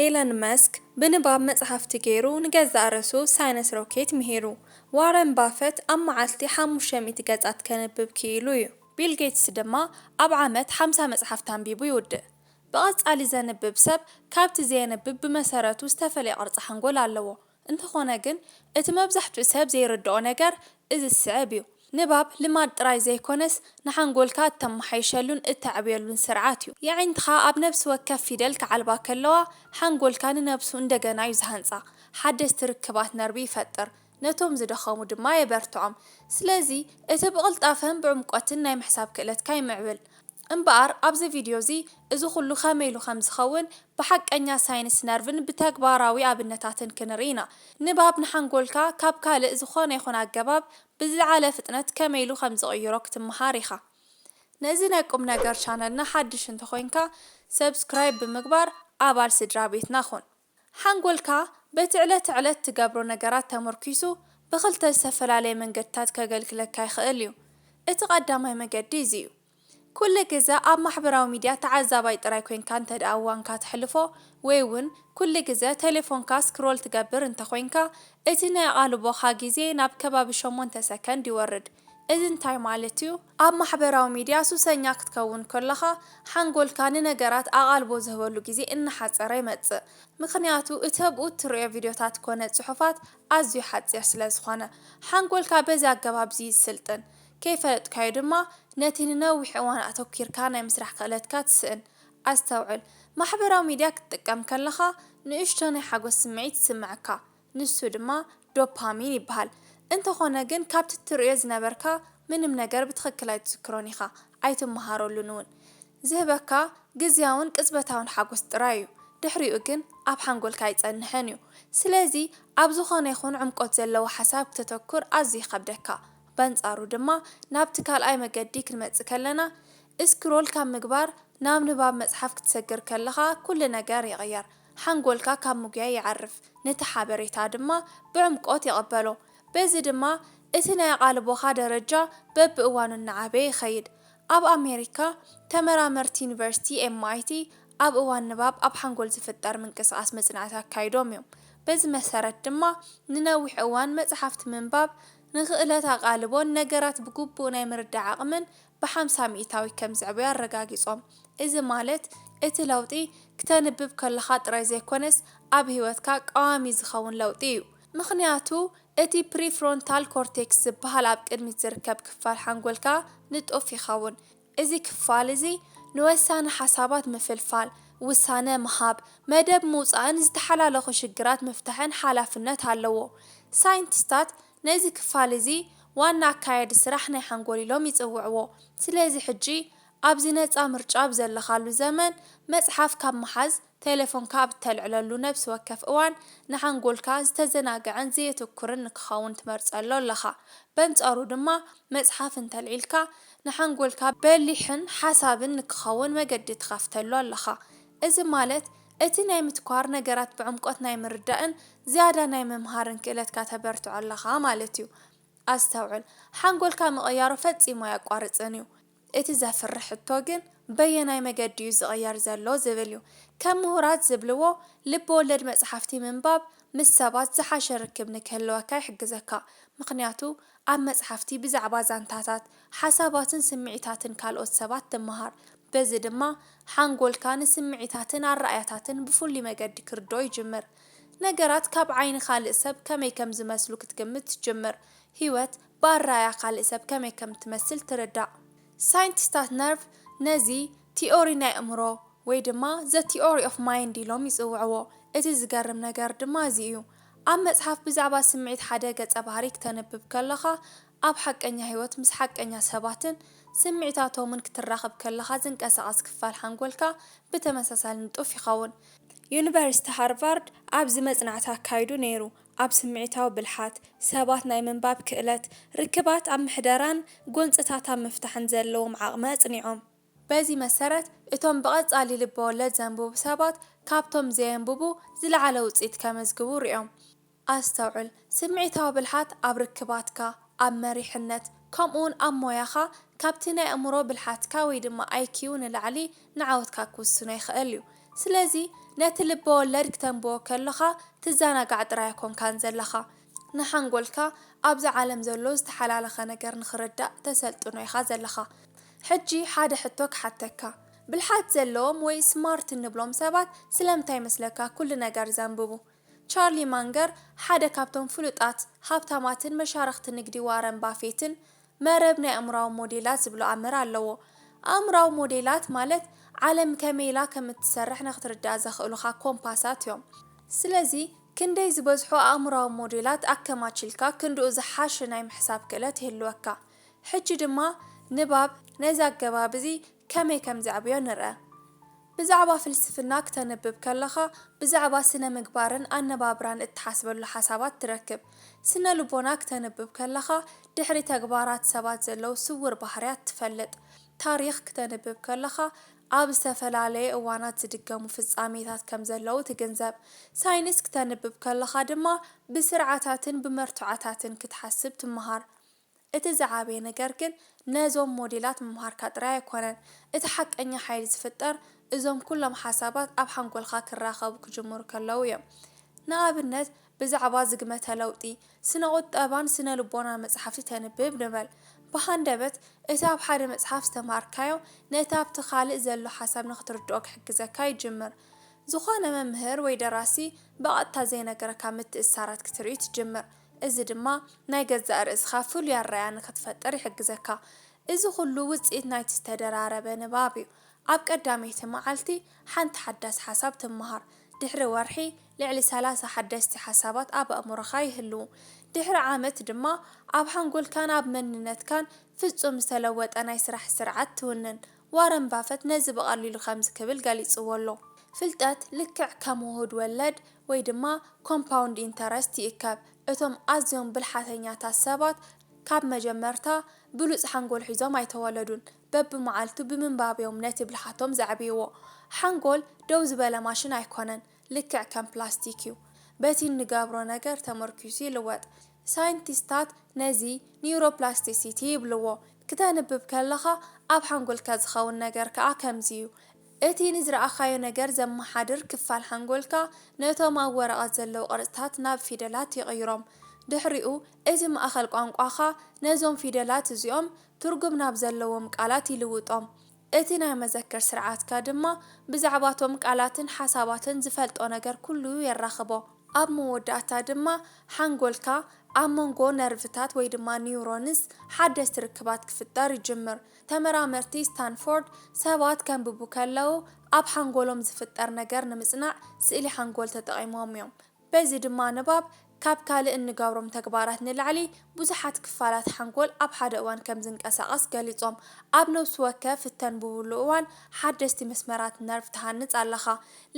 ኤለን መስክ ብንባብ መጽሓፍቲ ገይሩ ንገዛእ ርእሱ ሳይንስ ሮኬት ምሂሩ። ዋረን ባፈት ኣብ መዓልቲ ሓሙሽተ ሚእቲ ገጻት ከንብብ ክኢሉ እዩ። ቢል ጌትስ ድማ ኣብ ዓመት ሓምሳ መጽሓፍቲ ኣንቢቡ ይውድእ። ብቐጻሊ ዘንብብ ሰብ ካብቲ ዘየንብብ ብመሰረቱ ዝተፈለየ ቅርጺ ሓንጎል ኣለዎ። እንተኾነ ግን፣ እቲ መብዛሕትኡ ሰብ ዘይርድኦ ነገር እዚ ዝስዕብ እዩ። ንባብ ልማድ ጥራይ ዘይኮነስ፣ ንሓንጎልካ እተመሓይሸሉን እተዕብየሉን ስርዓት እዩ። የዒንትኻ ኣብ ነፍሲ ወከፍ ፊደል ክዓልባ ከለዋ፣ ሓንጎልካ ንነብሱ እንደገና እዩ ዝሃንጻ። ሓደስቲ ርክባት ነርቪ ይፈጥር፣ ነቶም ዝደኸሙ ድማ የበርትዖም። ስለዚ፣ እቲ ብቕልጣፈን ብዕምቆትን ናይ ምሕሳብ ክእለትካ ይምዕብል። እምበኣር፣ ኣብዚ ቪድዮ እዚ፣ እዚ ኹሉ ከመይ ኢሉ ከም ዝኸውን ብሓቀኛ ሳይንስ ነርቭን ብተግባራዊ ኣብነታትን ክንርኢ ኢና። ንባብ ንሓንጎልካ ካብ ካልእ ዝኾነ ይኹን ኣገባብ ብዝለዓለ ፍጥነት ከመይ ኢሉ ከም ዝቕይሮ ክትመሃር ኢኻ። ነዚ ናይ ቁም ነገር ቻነልና ሓድሽ እንተኾይንካ፣ ሰብስክራይብ ብምግባር ኣባል ስድራ ቤትና ኹን። ሓንጎልካ በቲ ዕለት ዕለት ትገብሮ ነገራት ተመርኲሱ ብኽልተ ዝተፈላለየ መንገድታት ከገልግለካ ይኽእል እዩ። እቲ ቀዳማይ መገዲ እዚ እዩ። ኩሉ ግዘ ኣብ ማሕበራዊ ሚድያ ተዓዛባይ ጥራይ ኮይንካ እንተ ደኣ እዋንካ ተሕልፎ፣ ወይ እውን ኩሉ ግዘ ቴሌፎንካ ስክሮል ትገብር እንተ ኮይንካ፣ እቲ ናይ ኣቓልቦኻ ግዜ ናብ ከባቢ ሸሞንተ ሰከንድ ይወርድ። እዚ እንታይ ማለት እዩ? ኣብ ማሕበራዊ ሚድያ ሱሰኛ ክትከውን ከለኻ፣ ሓንጎልካ ንነገራት ኣቓልቦ ዝህበሉ ግዜ እናሓጸረ ይመጽእ። ምኽንያቱ፣ እቲ ኣብኡ እትርእዮ ቪድዮታት ኮነ ጽሑፋት ኣዝዩ ሓጺር ስለ ዝኾነ፣ ሓንጎልካ በዚ ኣገባብ እዚ ይስልጥን። ከይፈለጥካዮ ድማ፣ ነቲ ንነዊሕ እዋን ኣተኲርካ ናይ ምስራሕ ክእለትካ ትስእን። ኣስተውዕል፣ ማሕበራዊ ሚድያ ክትጥቀም ከለኻ፣ ንእሽቶ ናይ ሓጎስ ስምዒት ይስምዓካ። ንሱ ድማ ዶፓሚን ይበሃል። እንተኾነ ግን፣ ካብቲ እትርእዮ ዝነበርካ ምንም ነገር ብትኽክል ኣይትዝክሮን ኢኻ፣ ኣይትመሃረሉን እውን። ዝህበካ ግዝያውን ቅጽበታውን ሓጎስ ጥራይ እዩ። ድሕሪኡ ግን ኣብ ሓንጎልካ ኣይጸንሕን እዩ። ስለዚ፣ ኣብ ዝኾነ ይኹን ዕምቆት ዘለዎ ሓሳብ ክተተኩር ኣዝዩ ይኸብደካ። በንጻሩ ድማ፣ ናብቲ ካልኣይ መገዲ ክንመጽእ ከለና፣ ስክሮል ካብ ምግባር ናብ ንባብ መጽሓፍ ክትሰግር ከለኻ፣ ኩሉ ነገር ይቕየር። ሓንጎልካ ካብ ምጉያይ ይዓርፍ፣ ነቲ ሓበሬታ ድማ ብዕምቆት ይቕበሎ። በዚ ድማ፣ እቲ ናይ ኣቓልቦኻ ደረጃ በብእዋኑ እናዓበየ ይኸይድ። ኣብ ኣሜሪካ፣ ተመራመርቲ ዩኒቨርሲቲ ኤም ኣይ ቲ ኣብ እዋን ንባብ ኣብ ሓንጎል ዝፍጠር ምንቅስቓስ መጽናዕቲ ኣካይዶም እዮም። በዚ መሰረት ድማ፣ ንነዊሕ እዋን መጽሓፍቲ ምንባብ ንኽእለት ኣቓልቦን ነገራት ብግቡእ ናይ ምርዳእ ዓቕምን ብሓምሳ ሚእታዊት ከም ዘዕበዮ ኣረጋጊጾም። እዚ ማለት፣ እቲ ለውጢ ክተንብብ ከለኻ ጥራይ ዘይኮነስ፣ ኣብ ህይወትካ ቀዋሚ ዝኸውን ለውጢ እዩ። ምኽንያቱ፣ እቲ ፕሪፍሮንታል ኮርቴክስ ዝበሃል ኣብ ቅድሚት ዝርከብ ክፋል ሓንጎልካ ንጡፍ ይኸውን። እዚ ክፋል እዚ ንወሳኒ ሓሳባት ምፍልፋል፣ ውሳነ ምሃብ፣ መደብ ምውጻእን ዝተሓላለኹ ሽግራት ምፍታሕን ሓላፍነት ኣለዎ። ሳይንቲስታት ነዚ ክፋል እዚ ዋና ኣካያዲ ስራሕ ናይ ሓንጎል ኢሎም ይጽውዕዎ። ስለዚ ሕጂ ኣብዚ ነጻ ምርጫ ኣብ ዘለኻሉ ዘመን፣ መጽሓፍ ካብ ምሓዝ፣ ቴሌፎንካ ኣብ እተልዕለሉ ነብሲ ወከፍ እዋን፣ ንሓንጎልካ ዝተዘናግዐን ዘየትኩርን ንክኸውን ትመርጸሉ ኣለኻ። በንጻሩ ድማ፣ መጽሓፍ እንተልዒልካ፣ ንሓንጎልካ በሊሕን ሓሳብን ንክኸውን መገዲ ትኸፍተሉ ኣለኻ። እዚ ማለት፣ እቲ ናይ ምትኳር፣ ነገራት ብዕምቆት ናይ ምርዳእን ዝያዳ ናይ ምምሃርን ክእለትካ ተበርትዖ ኣለኻ ማለት እዩ። ኣስተውዕል፣ ሓንጎልካ ምቕያሩ ፈጺሙ ኣየቋርጽን እዩ። እቲ ዘፍርሕ ሕቶ ግን፣ በየናይ መገዲ እዩ ዝቕየር ዘሎ ዝብል እዩ። ከም ምሁራት ዝብልዎ፣ ልብ ወለድ መጽሓፍቲ ምንባብ ምስ ሰባት ዝሓሸ ርክብ ንክህልወካ ይሕግዘካ። ምኽንያቱ፣ ኣብ መጽሓፍቲ ብዛዕባ ዛንታታት፣ ሓሳባትን ስምዒታትን ካልኦት ሰባት ትመሃር። በዚ ድማ፣ ሓንጎልካ ንስምዒታትን ኣረኣእያታትን ብፍሉይ መገዲ ክርድኦ ይጅምር። ነገራት ካብ ዓይኒ ካልእ ሰብ ከመይ ከም ዝመስሉ ክትግምት ትጅምር። ህይወት ብኣረኣእያ ካልእ ሰብ ከመይ ከም ትመስል ትርዳእ። ሳይንቲስታት ነርቭ ነዚ ቲኦሪ ናይ ኣእምሮ ወይ ድማ The Theory of Mind ኢሎም ይጽውዕዎ። እቲ ዝገርም ነገር ድማ እዚ እዩ። ኣብ መጽሓፍ ብዛዕባ ስምዒት ሓደ ገጸ ባህሪ ክተንብብ ከለኻ፣ ኣብ ሓቀኛ ህይወት ምስ ሓቀኛ ሰባትን ስምዒታቶምን ክትራኸብ ከለኻ ዝንቀሳቐስ ክፋል ሓንጎልካ ብተመሳሳሊ ንጡፍ ይኸውን። ዩኒቨርሲቲ ሃርቫርድ ኣብዚ መጽናዕቲ ኣካይዱ ነይሩ። ኣብ ስምዒታዊ ብልሓት፣ ሰባት ናይ ምንባብ ክእለት፣ ርክባት ኣብ ምሕደራን ጎንጽታት ኣብ ምፍታሕን ዘለዎም ዓቕሚ ኣጽኒዖም። በዚ መሰረት፣ እቶም ብቐጻሊ ልበወለድ ዘንብቡ ሰባት ካብቶም ዘየንብቡ ዝለዓለ ውጽኢት ከመዝግቡ ርእዮም። ኣስተውዕል፣ ስምዒታዊ ብልሓት ኣብ ርክባትካ፣ ኣብ መሪሕነት፣ ከምኡውን ኣብ ሞያኻ ካብቲ ናይ ኣእምሮ ብልሓትካ ወይ ድማ ኣይ ኪው ንላዕሊ ንዓወትካ ክውስኖ ይኽእል እዩ። ስለዚ ነቲ ልበ ወለድ ክተንብቦ ከለኻ ትዘናጋዕ ጥራይ ኣይኮንካን ዘለኻ። ንሓንጎልካ ኣብዚ ዓለም ዘሎ ዝተሓላለኸ ነገር ንኽርዳእ ተሰልጥኖ ኢኻ ዘለኻ። ሕጂ ሓደ ሕቶ ክሓተካ። ብልሓት ዘለዎም ወይ ስማርት እንብሎም ሰባት ስለምንታይ ይመስለካ ኩሉ ነገር ዘንብቡ? ቻርሊ ማንገር ሓደ ካብቶም ፍሉጣት ሃብታማትን መሻርኽቲ ንግዲ ዋረን ባፌትን መረብ ናይ ኣእምራዊ ሞዴላት ዝብሎ ኣምር ኣለዎ። ኣእምራዊ ሞዴላት ማለት ዓለም ከመይ ኢላ ከም እትሰርሕ ንክትርዳእ ዘኽእሉኻ ኮምፓሳት እዮም። ስለዚ ክንደይ ዝበዝሑ ኣእምራዊ ሞዴላት ኣከማችልካ ክንድኡ ዝሓሸ ናይ ምሕሳብ ክእለት ይህልወካ። ሕጂ ድማ ንባብ ነዚ ኣገባብ እዚ ከመይ ከም ዘዕብዮ ንርአ። ብዛዕባ ፍልስፍና ክተንብብ ከለኻ ብዛዕባ ስነ ምግባርን ኣነባብራን እትሓስበሉ ሓሳባት ትረክብ። ስነ ልቦና ክተንብብ ከለኻ ድሕሪ ተግባራት ሰባት ዘለዉ ስውር ባህርያት ትፈልጥ። ታሪኽ ክተንብብ ከለኻ ኣብ ዝተፈላለየ እዋናት ዝድገሙ ፍጻሜታት ከም ዘለዉ ትግንዘብ። ሳይንስ ክተንብብ ከለኻ ድማ ብስርዓታትን ብመርትዖታትን ክትሓስብ ትመሃር። እቲ ዝዓበየ ነገር ግን ነዞም ሞዴላት ምምሃርካ ጥራይ ኣይኮነን። እቲ ሓቀኛ ሓይሊ ዝፍጠር እዞም ኩሎም ሓሳባት ኣብ ሓንጎልካ ክራኸቡ ክጅምሩ ከለዉ እዮም። ንኣብነት ብዛዕባ ዝግመተ ለውጢ፣ ስነ ቁጠባን ስነ ልቦናን መጽሓፍቲ ተንብብ ንበል። ብሃንደበት እቲ ኣብ ሓደ መጽሓፍ ዝተማሃርካዮ ነቲ ኣብቲ ካልእ ዘሎ ሓሳብ ንኽትርድኦ ክሕግዘካ ይጅምር። ዝኾነ መምህር ወይ ደራሲ ብቐጥታ ዘይነገረካ ምትእስሳራት ክትርኢ ትጅምር። እዚ ድማ ናይ ገዛእ ርእስኻ ፍሉይ ኣረኣእያ ንኽትፈጥር ይሕግዘካ። እዚ ኩሉ ውጽኢት ናይቲ ዝተደራረበ ንባብ እዩ። ኣብ ቀዳመይቲ መዓልቲ ሓንቲ ሓዳስ ሓሳብ ትመሃር። ድሕሪ ወርሒ ልዕሊ ሰላሳ ሓደስቲ ሓሳባት ኣብ ኣእምሮኻ ይህልዉ። ድሕሪ ዓመት ድማ ኣብ ሓንጎልካን ኣብ መንነትካን ፍጹም ዝተለወጠ ናይ ስራሕ ስርዓት ትውንን። ዋረን ባፈት ነዚ ብቐሊሉ ከምዚ ክብል ገሊጽዎ ኣሎ። ፍልጠት ልክዕ ከም ውሁድ ወለድ ወይ ድማ ኮምፓውንድ ኢንተረስት ይእከብ። እቶም ኣዝዮም ብልሓተኛታት ሰባት ካብ መጀመርታ ብሉጽ ሓንጎል ሒዞም ኣይተወለዱን። በብመዓልቱ ብምንባብ እዮም ነቲ ብልሓቶም ዘዕብይዎ። ሓንጎል ደው ዝበለ ማሽን ኣይኮነን፣ ልክዕ ከም ፕላስቲክ እዩ። በቲ እንገብሮ ነገር ተመርኲሱ ይልወጥ። ሳይንቲስታት ነዚ ኒውሮፕላስቲሲቲ ይብልዎ። ክተንብብ ከለኻ ኣብ ሓንጎልካ ዝኸውን ነገር ከኣ ከምዚ እዩ። እቲ ንዝረኣኻዮ ነገር ዘመሓድር ክፋል ሓንጎልካ ነቶም ኣብ ወረቐት ዘለዉ ቅርጽታት ናብ ፊደላት ይቕይሮም። ድሕሪኡ እቲ ማእከል ቋንቋኻ ነዞም ፊደላት እዚኦም ትርጉም ናብ ዘለዎም ቃላት ይልውጦም። እቲ ናይ መዘክር ስርዓትካ ድማ ብዛዕባቶም ቃላትን ሓሳባትን ዝፈልጦ ነገር ኩሉ የራኽቦ። ኣብ መወዳእታ ድማ ሓንጎልካ ኣብ መንጎ ነርቭታት ወይ ድማ ኒውሮንስ ሓደስቲ ርክባት ክፍጠር ይጅምር። ተመራመርቲ ስታንፎርድ ሰባት ከንብቡ ከለዉ ኣብ ሓንጎሎም ዝፍጠር ነገር ንምጽናዕ ስእሊ ሓንጎል ተጠቒሞም እዮም። በዚ ድማ ንባብ ካብ ካልእ እንገብሮም ተግባራት ንላዕሊ ብዙሓት ክፋላት ሓንጎል ኣብ ሓደ እዋን ከም ዝንቀሳቐስ ገሊጾም። ኣብ ነፍሲ ወከፍ እተንብብሉ እዋን ሓደስቲ መስመራት ነርቭ ትሃንጽ ኣለኻ።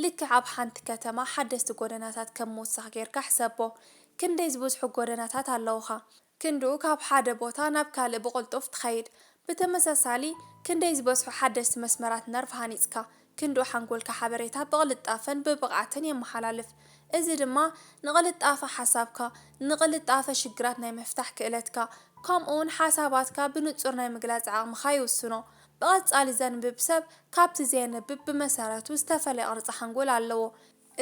ልክዕ ኣብ ሓንቲ ከተማ ሓደስቲ ጎደናታት ከም ምውሳኽ ጌርካ ሕሰቦ። ክንደይ ዝበዝሑ ጎደናታት ኣለዉኻ? ክንድኡ ካብ ሓደ ቦታ ናብ ካልእ ብቕልጡፍ ትኸይድ። ብተመሳሳሊ፣ ክንደይ ዝበዝሑ ሓደስቲ መስመራት ነርቭ ሃኒጽካ? ክንድኡ ሓንጎልካ ሓበሬታ ብቕልጣፈን ብብቕዓትን የመሓላልፍ። እዚ ድማ ንቕልጣፈ ሓሳብካ፣ ንቕልጣፈ ሽግራት ናይ ምፍታሕ ክእለትካ፣ ከምኡውን ሓሳባትካ ብንጹር ናይ ምግላጽ ዓቕምኻ ይውስኖ። ብቐጻሊ ዘንብብ ሰብ ካብቲ ዘየንብብ ብመሰረቱ ዝተፈልየ ቅርጺ ሓንጎል ኣለዎ።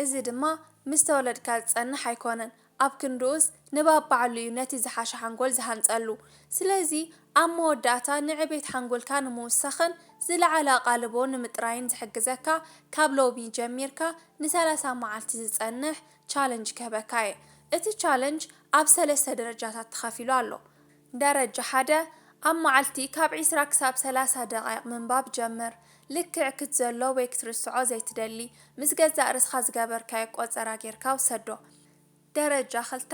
እዚ ድማ ምስ ተወለድካ ዝጸንሕ ኣይኮነን። ኣብ ክንድኡስ ንባብ ባዕሉ እዩ ነቲ ዝሓሸ ሓንጎል ዝሃንጸሉ። ስለዚ ኣብ መወዳእታ ንዕቤት ሓንጎልካ ንምውሳኽን ዝለዓለ ኣቓልቦ ንምጥራይን ዝሕግዘካ ካብ ሎሚ ጀሚርካ ንሰላሳ መዓልቲ ዝጸንሕ ቻለንጅ ክህበካ እየ። እቲ ቻለንጅ ኣብ ሰለስተ ደረጃታት ተኸፊሉ ኣሎ። ደረጃ ሓደ፣ ኣብ መዓልቲ ካብ ዒስራ ክሳብ ሰላሳ ደቓይቕ ምንባብ ጀምር። ልክዕ ክትዘሎ ወይ ክትርስዖ ዘይትደሊ፣ ምስ ገዛእ ርእስኻ ዝገበርካዮ ቆጸራ ጌርካ ውሰዶ። ደረጃ ክልተ፣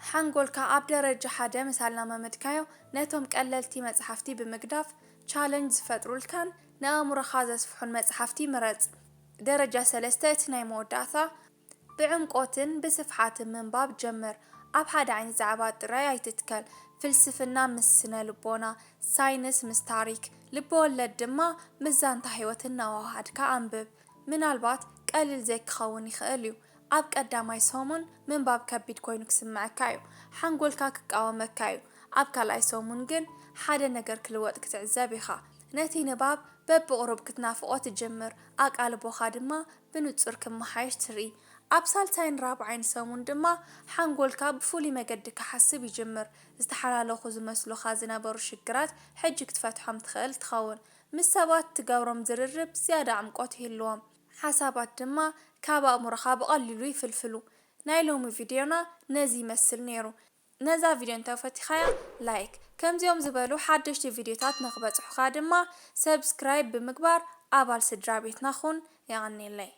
ሓንጎልካ ኣብ ደረጃ ሓደ ምስ ኣላማመድካዮ፣ ነቶም ቀለልቲ መጽሓፍቲ ብምግዳፍ፣ ቻለንጅ ዝፈጥሩልካን ንኣእምሮኻ ዘስፍሑን መጽሓፍቲ ምረጽ። ደረጃ ሰለስተ፣ እቲ ናይ መወዳእታ፣ ብዕምቆትን ብስፍሓትን ምንባብ ጀምር። ኣብ ሓደ ዓይነት ዛዕባ ጥራይ ኣይትትከል። ፍልስፍና ምስ ስነ ልቦና፣ ሳይንስ ምስ ታሪክ፣ ልበ ወለድ ድማ ምስ ዛንታ ህይወት እናወሃሃድካ ኣንብብ። ምናልባት ቀሊል ዘይክኸውን ይኽእል እዩ። ኣብ ቀዳማይ ሰሙን ምንባብ ከቢድ ኮይኑ ክስምዐካ እዩ። ሓንጎልካ ክቃወመካ እዩ። ኣብ ካልኣይ ሰሙን ግን ሓደ ነገር ክልወጥ ክትዕዘብ ኢኻ። ነቲ ንባብ በብቑሩብ ክትናፍቖ ትጅምር፣ ኣቃልቦኻ ድማ ብንጹር ክመሓየሽ ትርኢ። ኣብ ሳልሳይን ራብዓይን ሰሙን ድማ ሓንጎልካ ብፍሉይ መገዲ ክሓስብ ይጅምር። ዝተሓላለኹ ዝመስሉኻ ዝነበሩ ሽግራት ሕጂ ክትፈትሖም ትኽእል ትኸውን። ምስ ሰባት ትገብሮም ዝርርብ ዝያዳ ዕምቆት ይህልዎም። ሓሳባት ድማ ካብ ኣእምሮኻ ብቐሊሉ ይፍልፍሉ። ናይ ሎሚ ቪድዮና ነዚ ይመስል ነይሩ። ነዛ ቪድዮ እንተፈቲኻያ ላይክ፣ ከምዚኦም ዝበሉ ሓደሽቲ ቪድዮታት ንኽበጽሑኻ ድማ ሰብስክራይብ ብምግባር ኣባል ስድራ ቤትና ኩን። የቐንየለይ።